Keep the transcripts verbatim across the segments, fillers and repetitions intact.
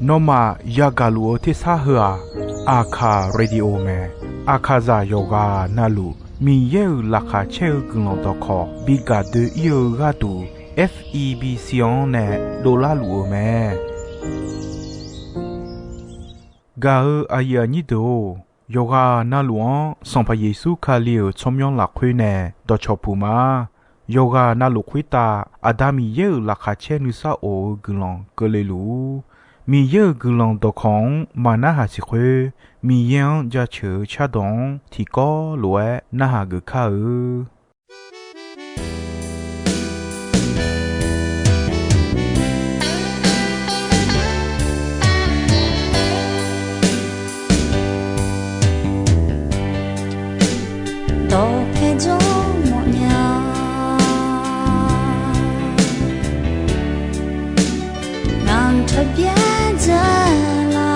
Nawmaf yagaq luf-eu tersar heu-aq, Aqkaq Radio mae. Aqkaqzaq yawqghaq navluf Miqyaer-euq laqkhaq caer-eu guiqlanq dawqkawq bi gaq doe-ir-eu gharduq, F E B C-anr nae dovlar luf-eu mae. Gaq-eu aqyuif aqnyir deuq-or, yawqghaq navluf-anr Sanqpaq Yeqsur Kali-euq tsawrmyanr lafkhoer nae dawqcawq puq ma. Yawqghaq navluf khoertav Aqda Miqyaer-euq laqkhaq caer nuisar of-eu guiqlanq keuvle luf-ur. Miqyaer-euq guiqlanq dawqkawq-anr maqnarhaq siq khoer, Miqyaer-anr jaceuq-eu cardawq-anr tiqkawv lof-aer narhaq geuf kar-eu. Dawqpae jawr mawfnya, ngaq-anr taqbyaer dzae la.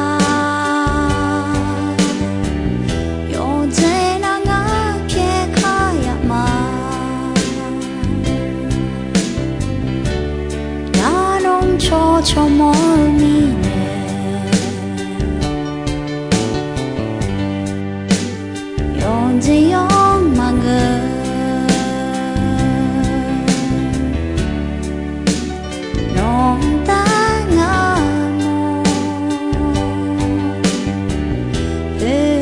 Yawqjeq nav ngar pyaeq kar yaf ma. Ngar nawr cawq cawq mawr-eu mirnae, yawqjeq yawr maqgeur. Nawq-anr taef ngar mawr,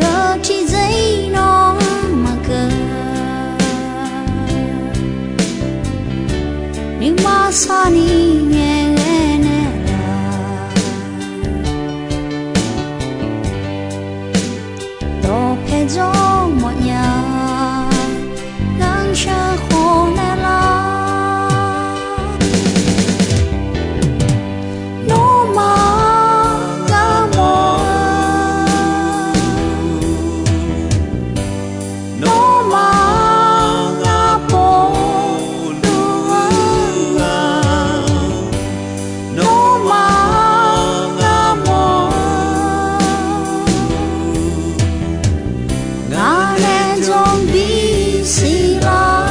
oe-eu tiqjeq-ir nawr maqgeur. Nuima sarni ngaeqghae naeqlaf, dawqpae jawr mawfnya, ngar sheuqkhof naeqlaf. Nawmaf ngar mawr-eu, nawmaf ngar pov luf-eu, nawmaf ngar mawr-eu, ngaq nae jawr bisiq lar.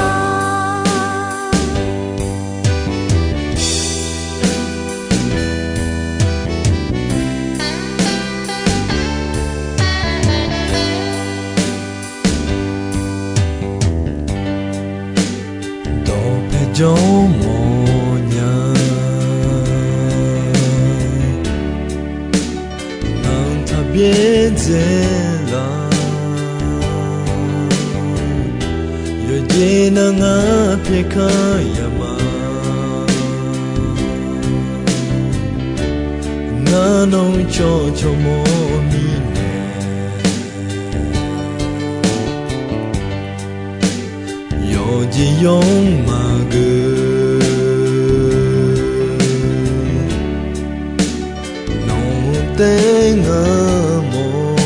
Dawqpae jawr mawfnya, ngaq-anr taqbyaer dzae la. Yawqjeq nav ngar pyaeq kar yaf ma. Ngar nawr cawq cawq mawr mirnae, yawqjeq yawr maqgeur. Nawq-anr taef ngar mawr,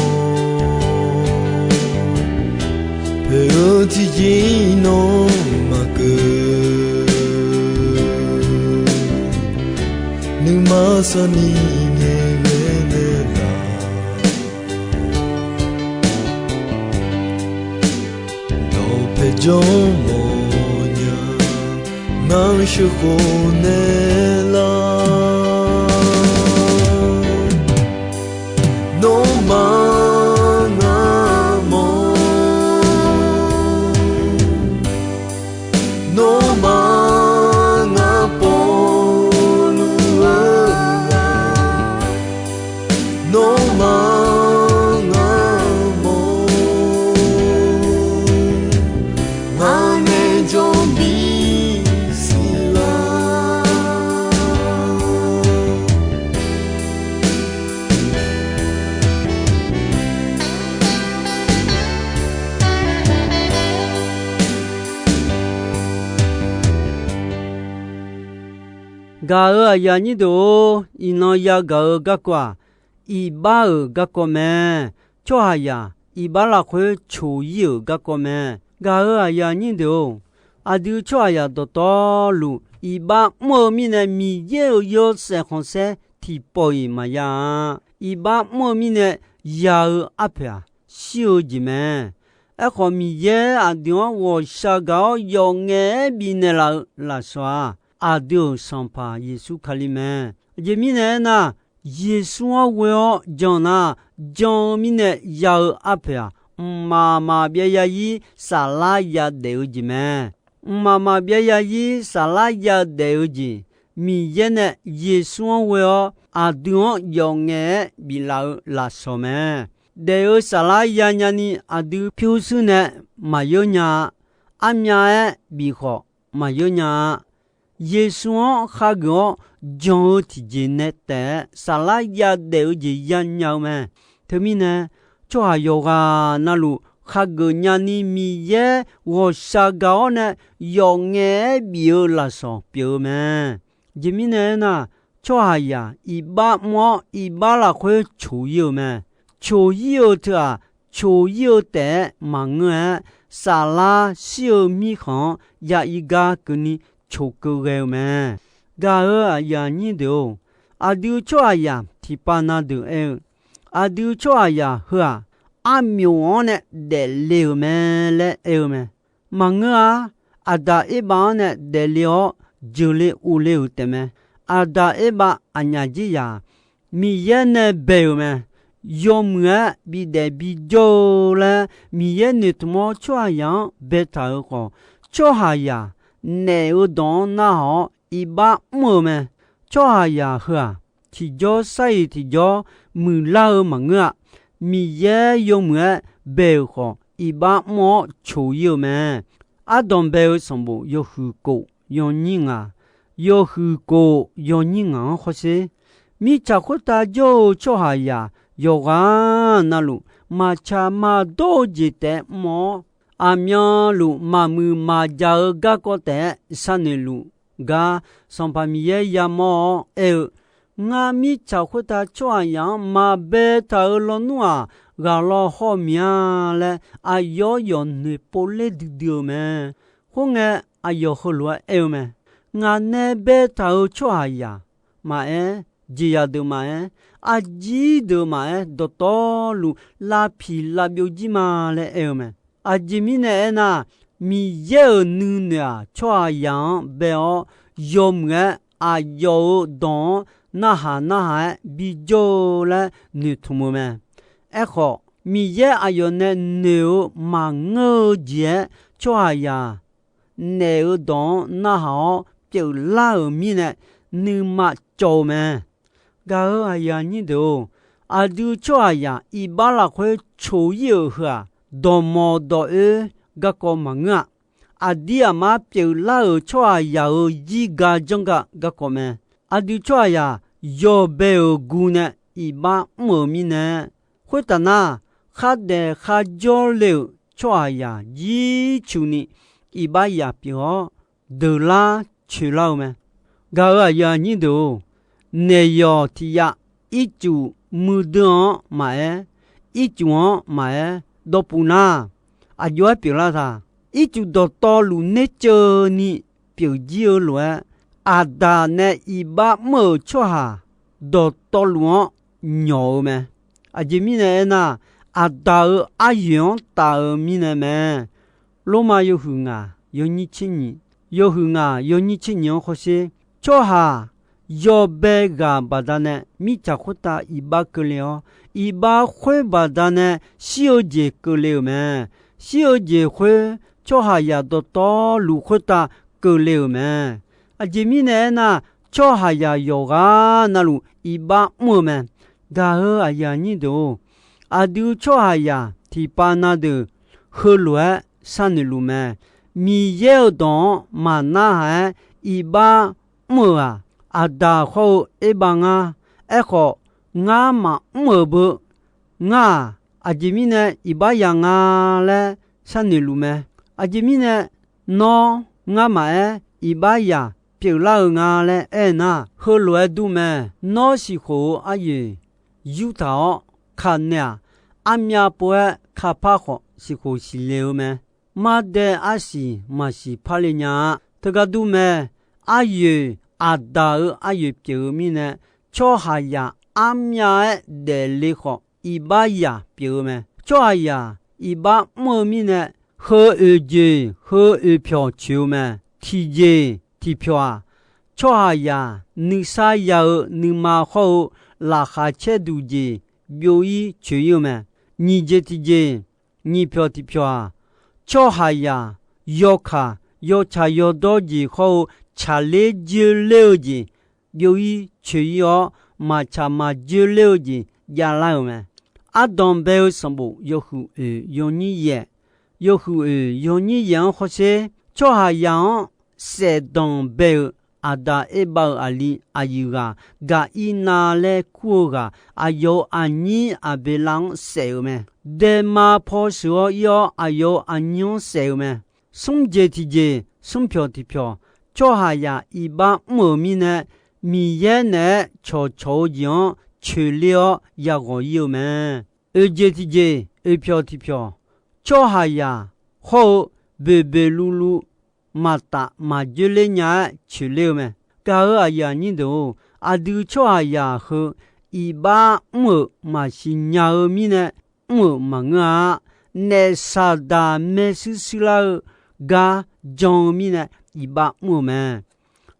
poeq-eu tiqjeq-ir nawr maqgeur. Nuima sarni ngaeqghae naeqlaf, dawqpae jawr mawfnya, ngar sheuqkhof naeqlaf. Nawmaf ngar mawr, nawmaf ngar povluf-eu, nawmaf ngar mawr, ngaq nae jawr bisiq lar. Gaq-euq aqyuif aqnyir deuq-or, iqnan yagaq-eu garkawv-aq, iqbax-euq garkawv mae. Tsawrhaqzaq iqbax lafkhoer coq-ir-euq garkawv mae. Gaq-euq aqyuif aqnyir deuq-or, aqdui tsawrhaqzaq dawqtawvluf iqbax mr-eu mirnae Miqyaer-euq yawshaef khanqsaer tiqpawf-iq maqya-a. Iqbax mr-eu mirnae ya-eu arpoeq-aq, shir-eu jeq mae. Aerkhawf, Miqyaer aqdui-anr ghawqshaq gaq-awr yawf ngaef-aer bifnaeq laf-eu lafsawq-aq, aqdui-euq Sanqpaq Yeqsur Kali mae. Aqjeq mirnae aernar, Yeqsur-anr ghoe-awr jan nar, jan-eu mirnae ya-eu arpoeq-aq, mqmaq maqbyav yazir saflar yadaef-eu jeq mae. Mqmaq maqbyav yazir saflar yadaef-eu jeq, Miqyaer nae Yeqsur-anr ghoe-awr aqdui-anr yawfngaef-aer biflaf-eu lafsawq mae. Daef-eu saflar yanya ni aqdui pyurshuir nae maqyeur nya-a. Armyav-aer bif khawf maqyeur nya-a. Yeqsur-anr khageuf-awr jan-eu tiqjeq nae taef-aer saflar yadaef-eu jeq yanya-eu mae. Teumirnae, tsawrhaq yawqghaq navluf khageuf nyani Miqyaer ghawqshaq gaq-awr nae yawfngaef-aer bif-eu lafsawq pyeuf-eu mae. Aqjeq mirnae aernar, tsawrhaqzaq iqbax mr-awr iqbax lafkhoer coq-ir-eu mae. Coq-ir-eu teu-aq, coq-ir-eu taef-aer maqngeur-aer, saflar shir-eu mirkhanq-anr ya ir gar keuvni coqkeuv ghae-eu mae. Gaq-euq aqyuif aqnyir deuq-or, aqdui tsawrhaqzaq tiqpav na deuq aer-eu, aqdui tsawrhaqzaq heu-aq, armyof-anr nae daefle-euq mae laer aer-eu mae. Maqngeur-a. Aqdaq Erbav-anr nae daefle-awr jeuqle uvle-euq taefmae. Aqdaq Erbav aqnyaf jir yaq Miqyaer nae bae-euq mae. Yawmuiq-aer bidaef bijawr-eu laer Miqyaer noeqtmq-awr tsawrhaqzaq-anr baetaq-euq khawf, tsawrhaqzaq naef-eu dawq-anr narhaq-awr iqbax mr-eu mae. Tsawrhaqzaq heu-aq, tiqjawr sar-iq tiqjawr muiqlar-eu maqngeur-a. Miqyaer yawmuiq-aer bae-euq khawf, iqbax mr-awr coq-ir-eu mae. Ardanq bae-eu sanqbof yawhuiq kof yawnyir ngaq, yawhuiq kof yawnyir ngaq-anr hawsher. Mirtsaq khoertav jawr-eu tsawrhaqzaq yawqghaq navluf, maqtsaq maqdawr-eu jeq taef-aer mr-awr, aqmyanluf maqmuiq maqjaq-eu garkawv taef-aer sharnoeq luf gar Sanqpaq Miqyaer yamawr-awr aer-eu, Ngar mirtsaq khoertav tsawrhaqzaq-anr maqbaetaq-euq lawnmr-aq, ghaq law hawr-eu miq-a laer aqyawf yawf noeqpov ler duidui-eu mae. Khoerngae, aqyawf heulof-aer aer-eu mae. Ngaq nae baetaq-euq tsawrhaqzaq maqaer, jeqzaq deuq maqaer, arjir deuq maqaer, dawqtawvluf lavpiq lavbyov jir ma laer aer-eu mae. Aqjeq mirnae aernar, Miqyaer-euq nuinoeq-aq, tsawrhaqzaq-anr bae-awr yawmuiq-aer aqyawf-euq dawq-anr narhaq narhaq-aer bijawr-eu laer noeqtmq-eu mae. Aerkhawf, Miqyaer aqyawf nae noeq-eu maqngeur-eu jeq-aer tsawrhaqzaq naef-eu dawq-anr narhaq-awr pyeuflar-euq mirnae, nuima cawv-eu mae. Gaq-euq aqyuif aqnyir deuq-or, aqdui tsawrhaqzaq iqbax lafkhoer coq-ir-euq heu-aq, dawqmawq dawq oer garkawv maqngeur-a. Aqdir aqmar pyeuflar-euq tsawrhaqzaq-euq zirga janrga garkawv mae. Aqdui tsawrhaqzaq yawbae-euq gu nae iqbax mr-euq mirnae, khoertaf nar, khardaef kharjawr le-euq tsawrhaqzaq jircuf ni iqbax yaf pyeuf-awr, deuqlar coeqlar-eu mae. Gaq-euq aqyuif aqnyir deuq-or, naeq yawq tiq yav ircuf muiqdui-anr maqaer, ircuf-anr maqaer dawqpuf nar, aqjox-aer pyeuflar taq. Ircuf dawqtawvluf nerceuvni pyeuf jir-eu lof-aer, Aqdaq nae iqbax mr-euq tsawrhaq dawqtawvluf-anr nyawq-eu mae. Aqjeq mirnae aernar, Aqdaq-euq aryoeq-anr taf-eu mirnae mae. Lormav yawhuiq ngaq yawnyir tser nyiq, yawhuiq ngaq yawnyir tser nyiq-anr hawsher. Tsawrhaq yawbae ghaq baqdanae mirtsaq khoertav iqbax keuvle-awr, iqbax khoer baqdanae shir-eu jeq keuvle-euq mae. Shir-eu jeq khoer tsawrhaqzaq dawqtawvluf khoertav keuvle-euq mae. Aqjeq mirnae aernar, tsawrhaqzaq yawqghaq navluf iqbax mr-eu mae. Gaq-euq aqyuif aqnyir deuq-or, aqdui tsawrhaqzaq tiqpav na deuq heulof-aer sharnoeq luf mae. Miqyaer-euq dawq-anr maqnarhaq-aer iqbax mr-euq-aq, Aqdaq hawr-eu Erbav ngar. Aerkhawf, ngar maqmr-euq beu ngar-aq, aqjeq mirnae iqbax yaf nga laer sharnoeq luf mae. Aqjeq mirnae nawr ngar maqaer iqbax yaf pyeuflar-eu nga laer aernar, heulof-aer dur mae. Nawr siqkhof-eu aryoeq yurtaq-awr kanaeq-aq, armyav pov-aer kapar khawf siqkhof siqle-eu mae. Mardae arsiq maqsiq parle nya-a. Teugar dur mae. Aryoeq Aqdaq-euq aryoeq pyeuf-eu mirnae, tsawrhaqzaq armyav-aer daefle khawf iqbax yaf pyeuf-eu mae. Tsawrhaqzaq iqbax mr-eu mirnae, heu oeq jeq heu oeq pyawq coeq-eu mae. Tiqjeq tiqpyawq-aq, tsawrhaqzaq nuisar ya-eu nuima hawr-eu laqkhaq caerduq jeq byov-ir coeq-ir-eu mae. Nyiq jeq tiqjeq, nyiq pyawq tiqpyawq-aq, tsawrhaqzaq yawkaq yawtsaq yawdawr jeq hawr-eu tsaqler joerler-eu jeq byov-ir coeq-ir-awr, maqtsaq maqjoerler-eu jeq javlar-euq mae. Ardanq bae-eu sanqbof yawhuiq oeq yawnyir yaef, yawhuiq oeq yawnyir yaef-anr hawsher, tsawrhaqzaq-anr saefdanq bae-euq Aqdaq Erbav-euq aqli aqyuif ghaq, Gaqirnav laer kur-eu ghaq, aqyawf-euq aqnyir Aqbeqlav-anr saef-euq mae. Daema paw sheuq-awr ir-awr, aqyawf-euq aqnyir-anr saef-euq mae. Smr jeq tiqjeq, smr pyawq tiqpyawq, tsawrhaqzaq iqbax mr-euq mirnae, Miqyaer naeq-aer cawqcawq-eu jeq-anr coeqler-awr yaghawq ir-eu mae. Oeq jeq tiqjeq, oeq pyawq tiqpyawq, tsawrhaqzaq hawr-eu boeqboeq luvluv maqtaf maqjoerler nya-aer coeqler-eu mae. Gaq-euq aqyuif aqnyir deuq-or, aqdui tsawrhaqzaq heu iqbax mr-euq maqsiq nya-eu mirnae mr-euq maqngeur-a. Naef Saqdaq maershuir shuirlar-eu gar jan-eu mirnae iqbax mr-euq mae.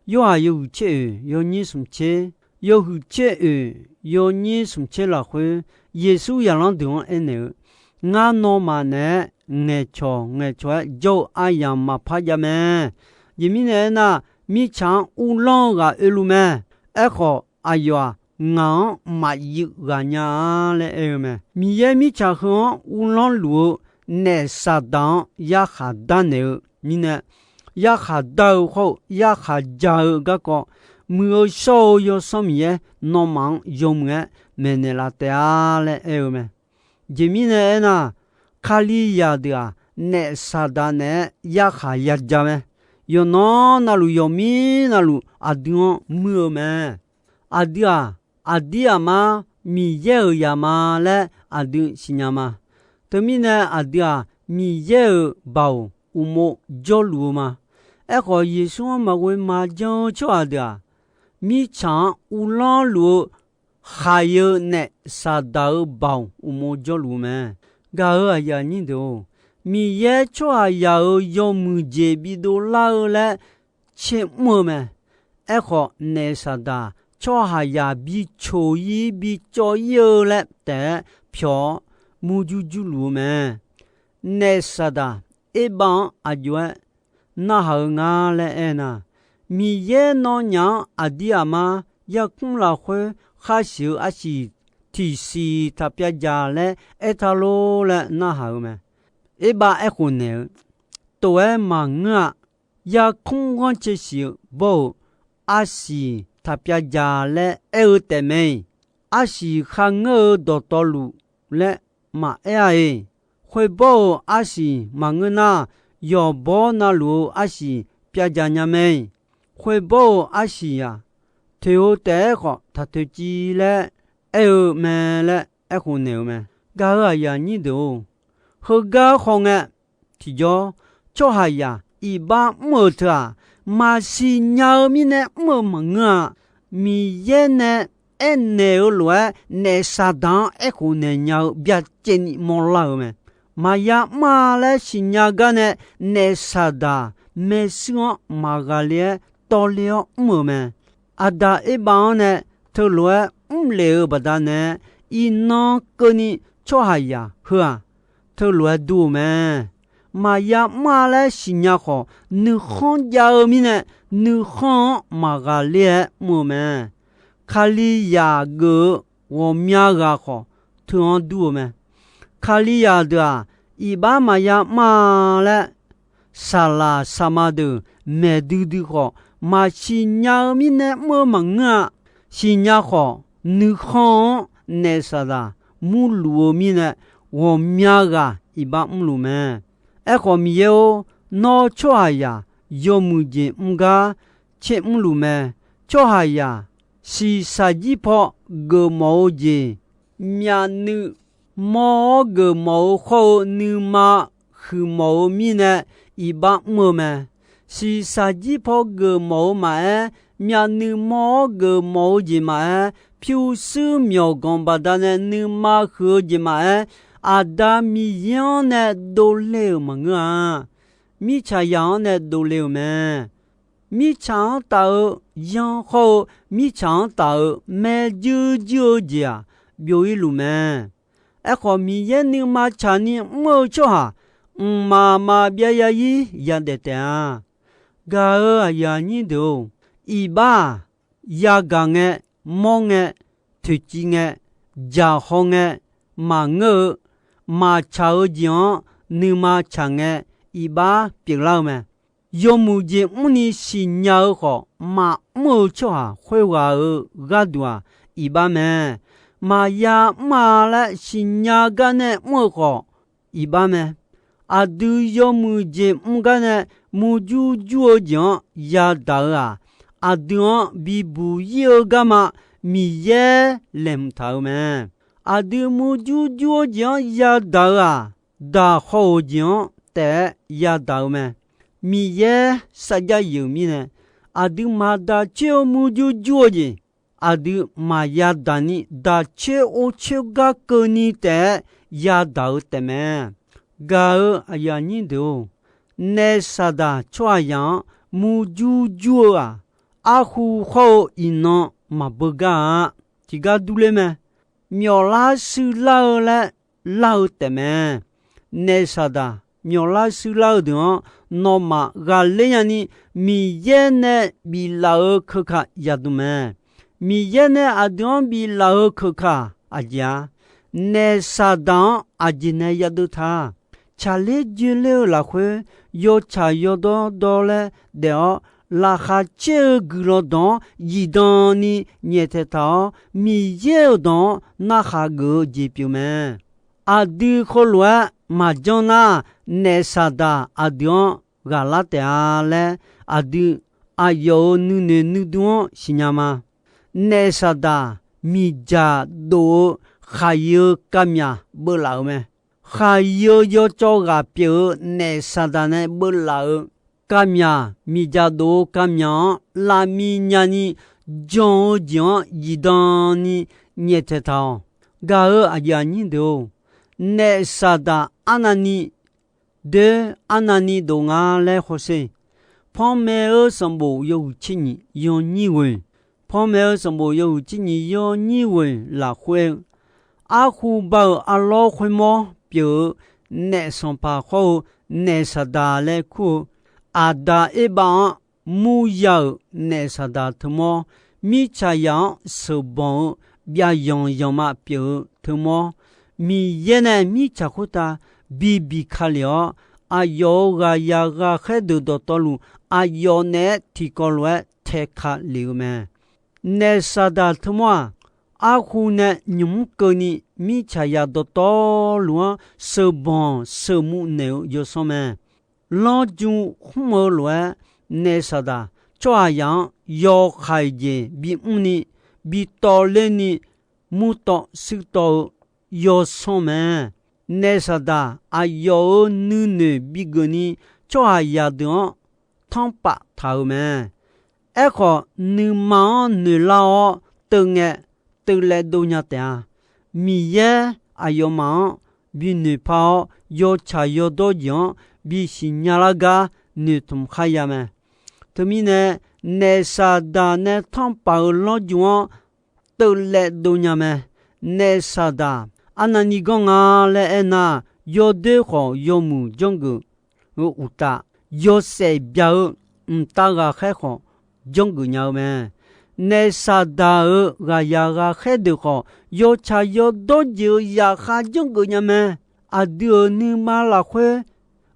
Yorhaq yawhuiq tser oeq yawnyir smq tser, yawhuiq tser oeq yawnyir smq tser lafkhoer, Yeqsur zaqlanr deuq-anr aernaeq-eu, Ngar nawmaf naeq-aer ngaeqcawq ngaeqcawq-aer jawr-eu aryamq maqpar jav mae. Aqjeq mirnae aernar, mirtsaq-anr uvlanr-eu ghaq oeluf mae. Aerkhawf, aqyawf-aq, ngaq-anr maqyuif ghaq nya-a laer aer-eu mae. Miqyaer mirtsaq heu-anr uvlanr luf-eu naef Saqdaq-anr yarkhaq darnaeq-eu mirnae, yarkhaq dar-eu hawr-eu yarkhaq ja-eu garkawv, muiq-eu shawr-eu Yawsanr Miqyaer nawmaf-anr yawmuiq-aer maeqnaeq laf taef-a laer aer-eu mae. Aqjeq mirnae aernar, Kalizaq deuq-aq, naef Saqdaq naeq-aer yarkhaq yaja mae. Yawqnan navluf yawqmir navluf aqdui-anr muir-eu mae. Aqdui-aq, aqdir aqmar Miqyaer-euq zaq ma laer aqdui siqnya ma. Teumirnae aqdui-aq, Miqyaer-euq baoq uqmov jawrluf-eu ma. Aerkhawf, Yeqsur-anr maqghoe maqjan-eu tsawrhaq deuq-aq, mirtsaq-anr uvlanr luf-eu khaq-eu naef Saqdaq-euq baoq uqmov jawrluf-eu mae. Gaq-euq aqyuif aqnyir deuq-or, Miqyaer tsawrhaqzaq-euq yawmuiq jeq bidov lar-eu laer tser mr-eu mae. Aerkhawf, naef Saqdaq tsawrhaqzaq bicoq-ir bicawv-ir-eu laer taef-aer pyawq-awr murjur jurluf-eu mae. Naef Saqdaq Erbav-anr aqjox-aer narhaq-eu nga laer aernar, Miqyaer nawnyaf-anr aqdir aqmar yarkmr lafkhoer khar siq-eu arsiq tiqsiq taq pyavdzaq laer aertaq lor laer narhaq-eu mae. Erbav aerkhof naeq-eu, Tof-aer maqngeur-a. Yarkmr ghanrcae siq-eu bawr-euq arsiq taq pyavdzaq laer aer-eu taefmae-iq, arsiq kharngeur-eu dawqtawvluf laer maqaer-a-iq. Khoerbawr-euq arsiq maqngeur nar, yawqbawr navluf-eu arsiq pyavdzaq nya mae-iq. Khoerbawr-euq arsiq-aq, toeq-eu taef-aer khawf taq toeqciv laer aer-eu mae laer aerkhof naeq-eu mae. Gaq-euq aqyuif aqnyir deuq-or, heugar khawf ngae, tiqjawr, tsawrhaqzaq iqbax mr-euq teu-aq, maqsiq nya-eu mirnae mr-eu maqngeur-a. Miqyaer nae aernaeq-eu lof-aer naef Saqdaq-anr aerkhof naeq nya-eu byacaevni mawrlar-euq mae. Maqya mr-a laer siqnya gar nae naef Saqdaq maershuir-anr maqghaqle-aer tawvle-awr mr-euq mae. Aqdaq Erbav-anr nae teulof-aer mrlef-eu baqdanae, iqnan keuvni tsawrhaqzaq heu-aq, teulof-aer dur-eu mae. Maqya mr-a laer siqnya khawf, nuikhanr jav-eu mirnae, nuikhanr-anr maqghaqle-aer mr-eu mae. Kalizaq geuf-eu ghawqmya ghaq khawf, teu-anr dur-eu mae. Kalizaq deuq-aq, iqbax maqya mr-a laer, saqlaq saqma deuq maeq duidui khawf, maqsiq nya-eu mirnae mr-eu maqngeur-a. Siqnya khawf, nuikhanr-anr naef Saqdaq murluf-eu mirnae, ghawqmya ghaq iqbax mrluf mae. Aerkhawf, Miqyaer-or, nawr tsawrhaqzaq yawmuiq jeq mr gar tser mrluf mae. Tsawrhaqzaq shiqshaq jir paw geufmawf-eu jeq, myavnuiv mawr-awr geufmawf-eu khawr-eu nuima huiqmawf-eu mirnae iqbax mr-eu mae. Shiqshaq jir paw geufmawf-eu maqaer, myavnuiv mawr-awr geufmawf-eu jeq maqaer, pyurshuir myawqganq baqdanae nuima huiq-eu jeq maqaer, Aqda Miqyaer-anr nae dovle-euq maqngeur-a. Mirtsaqzaq-anr nae dovle-euq mae. Mirtsaq-anr taf-eu yanr hawr-eu, mirtsaq-anr taf-euq maerjuir juir-eu jeq-aq, byov-ir luf mae. Aerkhawf, Miqyaer nuima tsaqni mr-eu tsawrhaq mqmaq maqbyav ya-ir yadaef taef-a. Gaq-euq aqyuif aqnyir deuq-or, iqbax-aq, yagaq ngae, mawr ngae, toeqciv ngae, jaqhaw ngae, maqngeur-eu, maqtsaq-eu jeq-anr nuima tsaq ngae, iqbax pyeuflar-eu mae. Yawmuiq jeq mrni siqnya-eu khawf, maqmr-eu tsawrhaq khoerghaq-euq gharduq-aq, iqbax mae. Maqya mr-a laer siqnya gar nae mr-eu khawf, iqbax mae. Aqdui yawmuiq jeq mr gar nae murjur jur-eu jeq-anr yadaq-eu-aq, aqdui-anr bibuq-ir-eu garma Miqyaer laeqhmq taq-euq mae. Aqdui murjur jur-eu jeq-anr yadaq-eu-aq, daqhaw-euq jeq-anr taef-aer yadaq-eu mae. Miqyaer sarjax yif-euq mirnae, aqdui maqdaq coer-eu murjur jur-eu jeq, aqdui maqya daq ni daq coer or coer gar keuvni taef-aer yadaq-eu taefmae. Gaq-euq aqyuif aqnyir deuq-or, naef Saqdaq tsawrhaqzaq-anr murjur jur-eu-aq, arhu hawr-eu iqnan maqbeugar-a. Tiqgar durler mae. Myawflar shuir lar-eu laer lar-eu taefmae. Naef Saqdaq myawflar shuir lar-eu deuq-anr nawmaf ghaqler nyani, Miqyaer nae biflaf-eu keuka yadm mae. Miqyaer nae aqdui-anr biflaf-eu keuka aqjeq-a? Naef Saqdaq-anr aqjeq nae yadeuv ta. Tsaqler joeler-eu lafkhoer, yawtsaq yawdawr dawr laer daef-awr, laqkhaq caer-eu guiqlanq dawq-anr zifdan ni nyaeftaeq taq-awr, Miqyaer-euq dawq-anr narhaq geuf-eu jeq pyeuf mae. Aqdui heulof-aer maqjanr nar, naef Saqdaq aqdui-anr ghaqlar taef-a laer, aqdui aqyawf-euq nuinoeq nuidur-anr siqnya ma. Naef Saqdaq miqdzaq dof-eu khaqyi-eu kavmyaq beuvlaf-euq mae. Khaqyi-eu yawcawv ghaq pyeuf-eu naef Saqdaq nae beuvlaf-euq kavmyaq, miqdzaq dof-eu kavmyaq-anr lavmiq nyani jan-eu jeq-anr zifdan ni nyaeftaeq taq-awq. Gaq-euq aqyuif aqnyir deuq-or, naef Saqdaq arnavni doer arnavni dof nga laer hawsher. Panmaeq-eu sanqbof yawhuiq tser nyiq yawnyir ghoeq, Panmaeq-eu sanqbof yawhuiq tser nyiq yawnyir ghoeq lafkhoer-eu, arhu ba-euq arlawr khoermawr pyeuf-eu naef sanqpaq hawr-eu naef Saqdaq laer kur-eu, Aqda Erbav-anr murya-euq naef Saqdaq teumawr, mirtsaqzaq-anr sheuqbanq-eu byavyanq yanqma pyeuf-eu teumawr, Miqyaer nae mirtsaq khoertav bibiq ka lef-awr, aqyawf-euq ghaqyaq ghaqkhaer deuq dawqtawvluf aqyawf naeq-aer tiqkawv lof-aer taeka lef-eu mae. Naef Saqdaq teumawr-aq, arhu nae nymq mr keuvni mirtsaqzaq dawqtawvluf-anr sheuqbanq sheuqmuv naeq-eu yawsanr mae. Lanrju khmr-eu lof-aer, naef Saqdaq tsawrhaqzaq-anr yawkhaeq jeq bimr ni, bitawv ler ni, murtawv shuirtawv-eu yawsanr mae. Naef Saqdaq aqyawf-euq nuinoeq bigeuf ni, tsawrhaqzaq deuq-anr tanrpaf taq-euq mae. Aerkhawf, nuima-anr noeqlar-awr teu ngae, teuv laev dov nya taef-a. Miqyaer aqyawfmaf-anr binoeq par-awr, yawtsaq yawdawr jeq-anr bisiq nya lar gar noeqtmq kharya mae. Teumirnae, naef Saqdaq nae tanrpaf-euq lanrju-anr teuv laev dov nya mae. Naef Saqdaq arnavni ganr nga laer aernar, yawdoer khawf yawmuiq janrgeuf-eu uqtaf, yawshaef bya-eu mqtav ghaqkhaer khawf janrgeuf nya-eu mae. Naef Saqdaq-euq ghaqyaq ghaqkhaer deuq khawf, yawtsaq yawdawr jeq-euq zaqkhav janrgeuf nya mae. Aqdui-euq nuima lafkhoer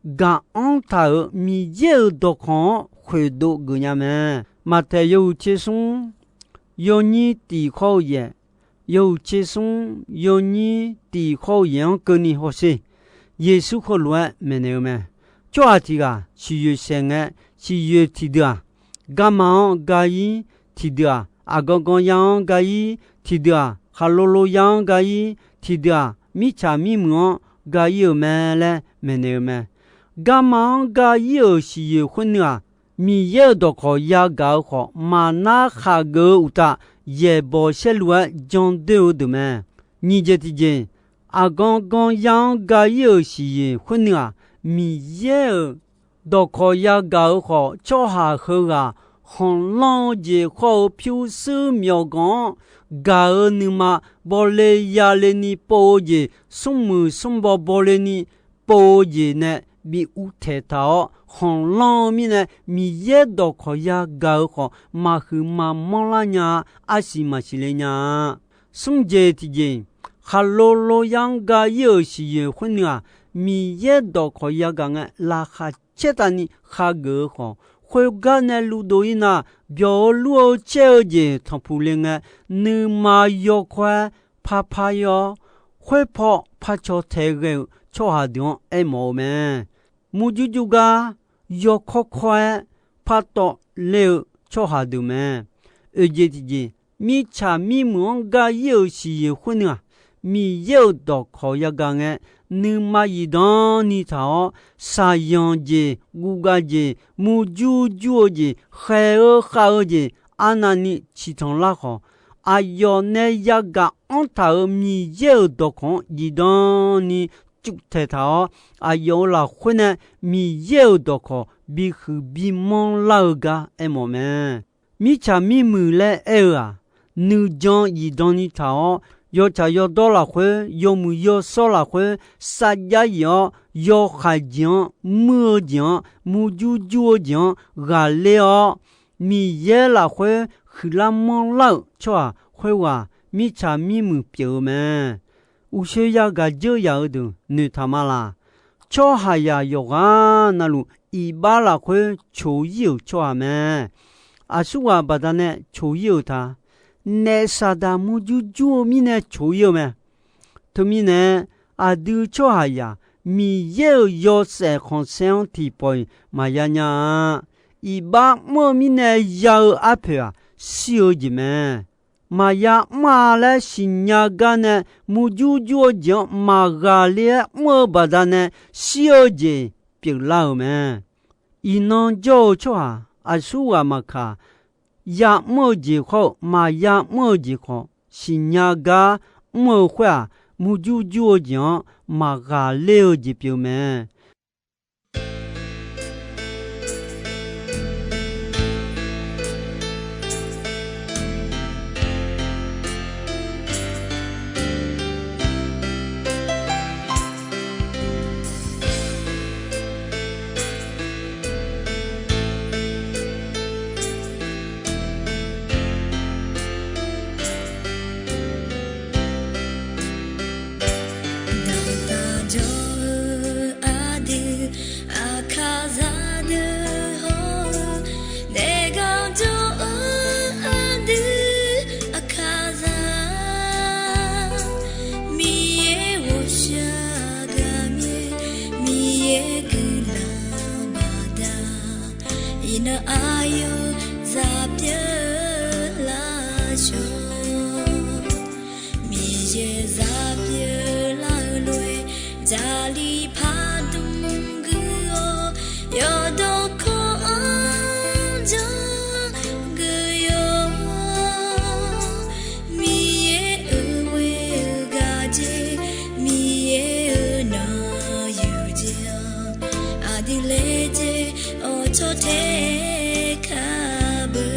gaq-anr taq-euq Miqyaer-euq dawqkawq-anr khoeqdov geuf nya mae. Maqtaeq yawhuiq tser smr, yawnyir tiq khawr-eu yaeq, yawhuiq tser smr, yawnyir tiq khawr-eu yaeq-anr keuvni hawsher. Yeqsur heulof-aer maeqnaeq-eu mae. Tsawrhaq tiq ghaq siqyoeq saeq ngae, siqyoeq tiqdeuq-aq, garma-anr ga-ir, tiqdeuq-aq, aqgan gan ya-anr ga-ir, tiqdeuq-aq, khaqlo lo ya-anr ga-ir, tiqdeuq-aq, mirtsaq mirmuiq-anr ga-ir-euq mae laer maeqnaeq-eu mae. Garma-anr ga-ir-euq siqyoeq khoer nuiv-aq, Miqyaer-euq dawqkawq yagaq-eu khawf, maqnar khaqgeuf-eu uqtaf, yaeqbawq saerlu-aer jandoer-eu deuq mae. Nyiq jeq tiqjeq, aqgan gan ya-anr ga-ir-euq siqyoeq khoer nuiv-aq, Miqyaer-euq dawqkawq yagaq-eu khawf, tsawrhaq heu ghaq khanqlanr-eu jeq khawr-eu pyurshuir myawqganq-anr gaq-eu nuima bawle yale ni pov-eu jeq, smrmuiq smrbaw bawle ni pov-eu jeq nae bi uvtaeq taq-awr, khanqlanr-eu mirnae Miqyaer dawqkawq yagaq-eu khawf, maqhuiq maqmanr lar nya-a. Arsiq maqsiq le nya-a. Smr jeq tiqjeq, khaqlo lo yar-anr ga-ir-euq siqyoeq khoer nuiq-aq, Miqyaer dawqkawq yagaq ngae, laqkhaq caertavni khageuf-eu khawf, khoergar nae luvdov-ir nar, byawq-eu lur-eu caer-eu jeq tanqpuq le ngae, nuima yawkawr-aer parpar-ir-awr, khoerpaw parcaw tae ghae-euq tsawrhaq deuq-anr aermawf-eu mae. Murjur jur gar yawkawr kawr-aer partawv ler-eu tsawrhaq deuq mae. Oeq jeq tiqjeq, mirtsaq mirmuiq-anr ga-ir-euq siqyoeq khoer nuiq-aq, Miqyaer-euq dawqkawq yagaq ngae, nuima zifdan ni taq-awr, shaqyanq jeq, guvgav jeq, murjur jur-eu jeq, khaeq-eu khav-eu jeq, arnavni ciqtanq lar khawf, aqyawf nae yagaq anr taq-euq Miqyaer-euq dawqkawq-anr zifdan ni cuvtaeq taq-awr, aqyawf-euq lafkhoer nae Miqyaer-euq dawqkawq bihuiq bimanr lar-eu gar aermawf mae. Mirtsaq mirmuiq laer aer-eu-aq, nuijan zifdan ni taq-awr, yawtsaq yawdawr lafkhoer, yawmuiq yawshawr lafkhoer, sarjax yif-awr, yawhaiq jeq-anr, muir-eu jeq-anr, murjur jur-eu jeq-anr ghaqler-awr, Miqyaer lafkhoer huiqlar manrlar-euq tsawrhaq khoerghaq mirtsaq mirmuiq pyeuf-eu mae. Uqshoe yagaq dzeur yaq-eu deuq noeqtaq ma laq. Tsawrhaqzaq yawqghaq navluf iqbax lafkhoer coq-ir-euq tsawrhaq mae. Aqsurghaq baqdanae coq-ir-euq ta. Naef saqdaq murjur jur-eu mirnae coq-ir-eu mae. Teumirnae, aqdui tsawrhaqzaq Miqyaer-euq yawshaef khanqsaer-anr tiqpawf-iq maqya nya-a. Iqbax mr-eu mirnae ya-eu arpoeq-aq, shir-eu jeq mae. Maqya mr-a laer siqnya gar nae murjur jur-eu jeq-anr maqghaqler-aer mr-eu baqdanae shir-eu jeq pyeuflar-euq mae. Iqnan jawr-eu tsawrhaq aqsurghaq maqkaq, ya mr-eu jeq khawr-eu maqya mr-eu jeq khawf, siqnya gar mr-eu khoer-aq, murjur jur-eu jeq-anr maqghaqler-eu jeq pyeuf mae. Daqtaq jawr-eu aqdui aqkaqzaq deuq hawr-eu, daefgar jawr-eu aqdui aqkaqzaq, Miqyaer ghawqshaq gaqmyaer, Miqyaer guiqlanq baqda, iqnan aqyawf zaq pyeuf laf shawr. Miqyaer zaq pyeuf lar-eu lof-aer, Jarlif pardmq guiq-awr, yawqdawq kawv-anr janr guiq-awr, Miqyaer-euq ghoer-eu gaq jeq, Miqyaer-euq nan yuq jeq-anr, aqdui laejae-awr cawtae kar beu.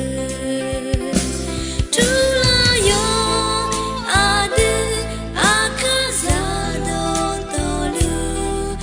Turlar yawr aqdui aqkaqzaq dawqtawvluf,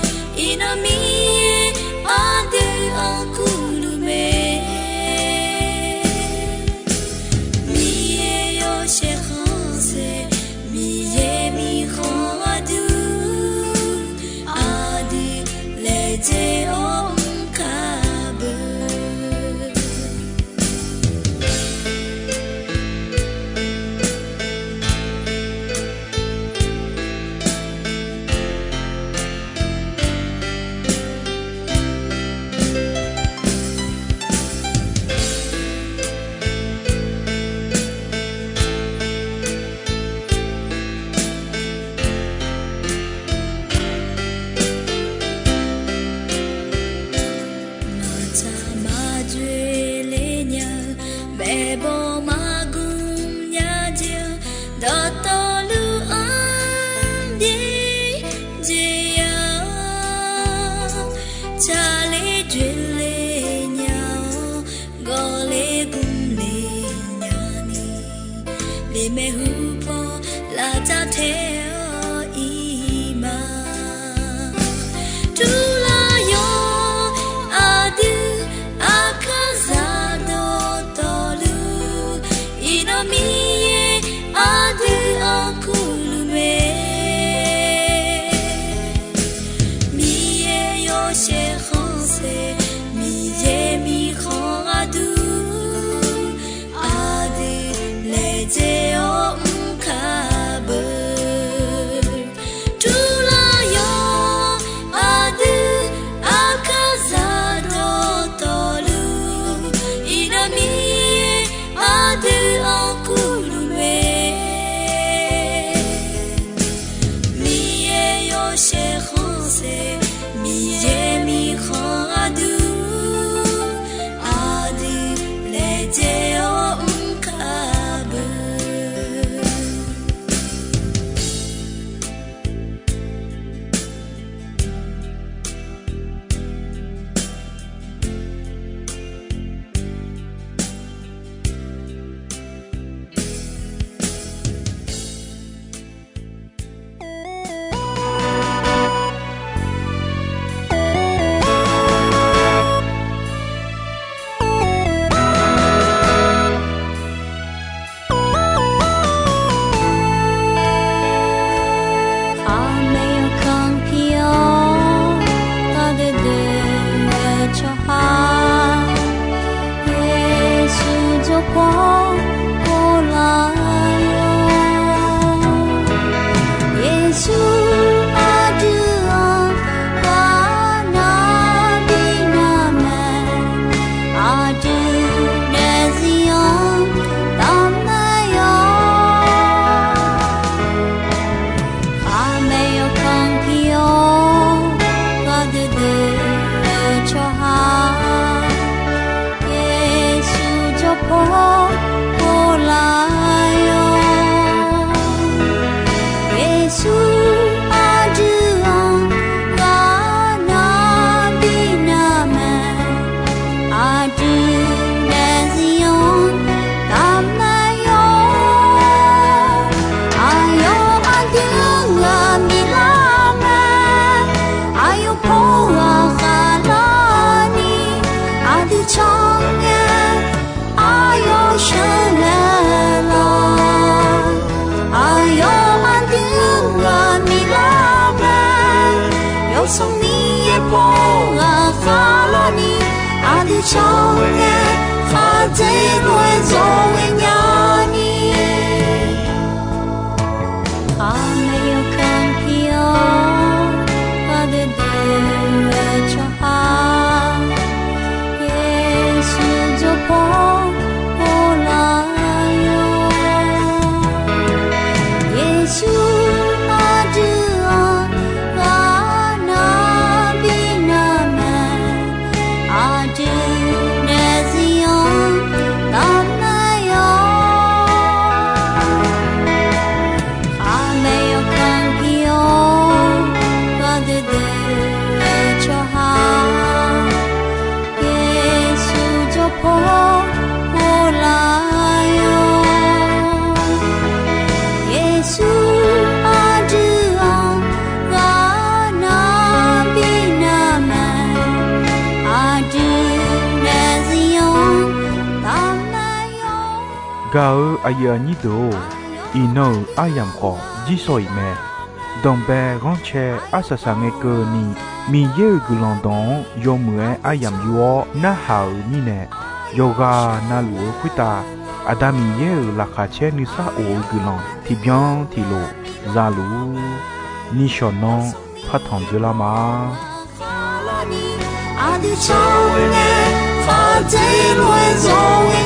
Maeqmaeq hupaw lavdzaq tae-awr iq ma. Turlar yawq aqdui aqkar zaq dawqtawvluf, iqnan Miqyaer aqdui-anr kurluf mae. Miqyaer yawshaef khanqsaer, Miqyaer mirkhanq gharduq, aqdui laejae-awr mr kar beu. Turlar yawq aqdui aqkar zaq dawqtawvluf, iqnan Miqyaer aqdui-anr kurluf mae. Miqyaer yawshaef khanqsaer, Miqyaer mirkhanq gharduq, aqdui laejae-awr mr kar beu. Aqmaeq yawkaq pir-awr, gardeuv deuv-eu tsawrhaq, Yeqsur jawrpaw ghoflar-awr. Yeqsur aqdui-anr ghaq nar bi nar mae, aqdui daefzir-anr taf mae yawq. Aqmaeq yawkaq pir-awr, gardeuv deuv-eu tsawrhaq, Yeqsur jawrpaw ghoflar-awr. Yeqsur aqdui-anr ghaq nar bi nar mae, aqdui daefzir-anr taf mae yawq. Aqyawf aqdui-anr ghaq biflar mae, aqyawf paw ghaq khavlarni, aqdui cangae aqyawf sheuqghae lawq. Aqyawf aqdui-anr ghaq biflar mae, Yawsanr Miqyaer paw ghaq khavlarni, aqdui cangae khaqdzerzaq-aer zawqghae nyani. Aqmaeq yawkaq pir-awr, gardeuv deuv-eu tsawrhaq, Yeqsur jawrpaw ghoflar-awr. Yeqsur aqdui-anr ghaq nar bi nar mae, aqdui daefzir-anr taf mae yawq. Aqmaeq yawkaq pir-awr, gardeuv deuv-eu tsawrhaq, Yeqsur jawrpaw ghoflar-awr. Yeqsur aqdui-anr ghaq nar bi nar mae, aqdui daefzir-anr taf mae yawq. Gaq-eu aqyuif aqnyir deuq-or, iqnan-euq aryamq khawf jirsawq iq mae. Danqbae ghanrcae arsaq saqngae keuvni, Miqyaer-euq guiqlanq dawq-anr yawmuiq-aer aryamq yur-awr narhaq-euq mirnae, yawqghaq navluf-eu khoertav Aqda Miqyaer-euq laqkhaq caer nuisar of-eu guiqlanq tiqbyan tiqlof za luf-ur. Nishawq nanr partanq dzeurlar ma. Aqdui cangae khaqdzerzaq-aer zawqghae